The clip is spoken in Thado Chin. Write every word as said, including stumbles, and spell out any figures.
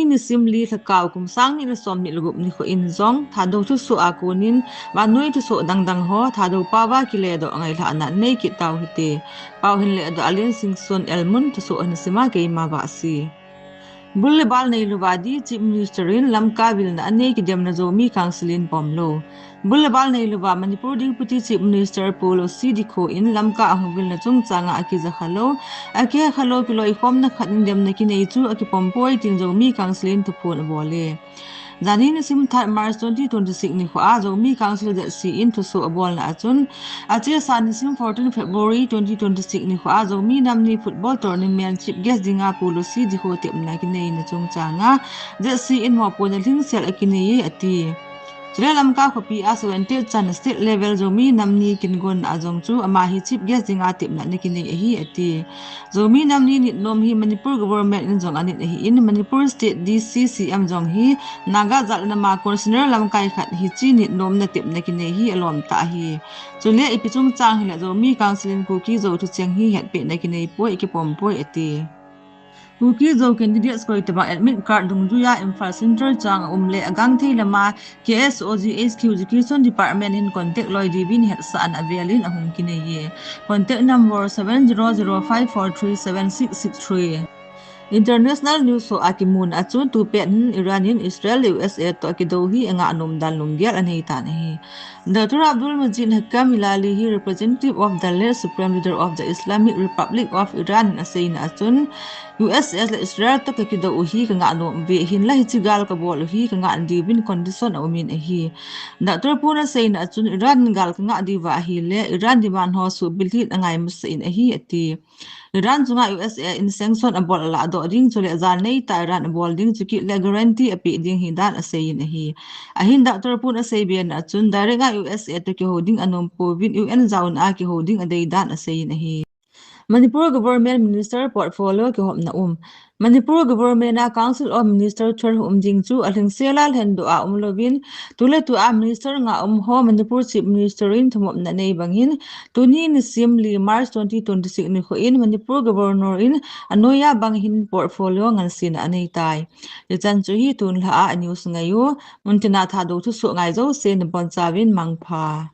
Nisim li Lhakao kum sang ni le som ni le gup nikho in jong Thadou thusoh a konin vannoi thusoh dangdang ho Thadou paova kiledoh ngailhahna nei kit tau hite. Pau hin ledoh a Liansingson Elmun thusoh hin sima keima Vahsi. Bul le bal neilouva di Chief Minister in Lamka vilna anei kidemna Zomi Council in pomlou. Bul le bal neilouva Manipur Deputy Chief Minister Pu Losii Dikho in Lamka ahung vilna chungchanga akijakhalou, akihekhalou kiloikhomna khat in demna kinei chu akipompoi tin Zomi Council in thuphon abol e. Janhi nisim third March twenty twenty-six nikho a Zomi Council Z C in thusoh abolna a chun, achesa nisim fourteen February twenty twenty-six nikho a Zomi Namni Football Tournament Chief Guest dinga Pu Losii Dikho tepna kineina chungchanga Z C in mopohna lhingsel akinei e ati. Chule Lamka khopi a seventy chan state level Zomi Namni kingonna a jong chu ama hi Chief Guest dinga tepna ana kinei ahi ati. Zomi Namni nit nom hi Manipur Government in jong anit ahin, Manipur State D C C M jong hi Naga jat le nam a constitutional lamkai khat hiche nit nomna tepna kinei hi alom tah ahi. Chule ipi chungchang hile Zomi Council in Kuki Zo thucheng hi hetpehna kinei poi, kipompoi ati. Kuki Zo candidates koitobang admit card dungjuia Imphal Central chang aum le agangthei lama K S O G H Q Education Department in contact loi diuvin hetsahna avelin ahung kinei e. Contact number seven zero zero five four three seven six six three. International news ho a kimuna a chun tupet hin Iran in Israel le U S A toh akidou hi angah nom dan lunggel anei tan ahi. Doctor Abdul Majid Hakam Ilali hi representative of the late Supreme Leader of the Islamic Republic of Iran in aseina a chun, U S A le Israel toh kakidou u hi kangah nom uve, hinla hiche gal kabol u hi kangah diuvin condition aumin ahi. Doctor Pu in aseina a chun Iran in gal kangah diuva ahile Iran demand ho suhbilhit angai masat in ahi ati. Iran chunga U S A in sanction abol alahdoh ding chule jal neitah Iran abol ding chukit le guarantee apeh ding hidan aseiyin ahi. Ahin Doctor Pu in aseibena a chun direct a U S A toh kihou ding anom pouvin U N jaona kihou ding adei dan aseiyin ahi. Manipur Government Minister Portfolio kihopna um. Manipur Government a Council of Minister twelve um ding chu alhingsel a lhendoh a umlouvin, tuletua Minister nga um ho Manipur Chief Minister in thumopna anei bangin, tuni nisim li March twenty twenty-six nikho in Manipur Governor in anoiya bang hin portfolio ngansena aneitai. Hichan chu hi tunlhah a news ngaiyu, muntina Thadou thusoh ngai jouse nabonchauvin mangpha.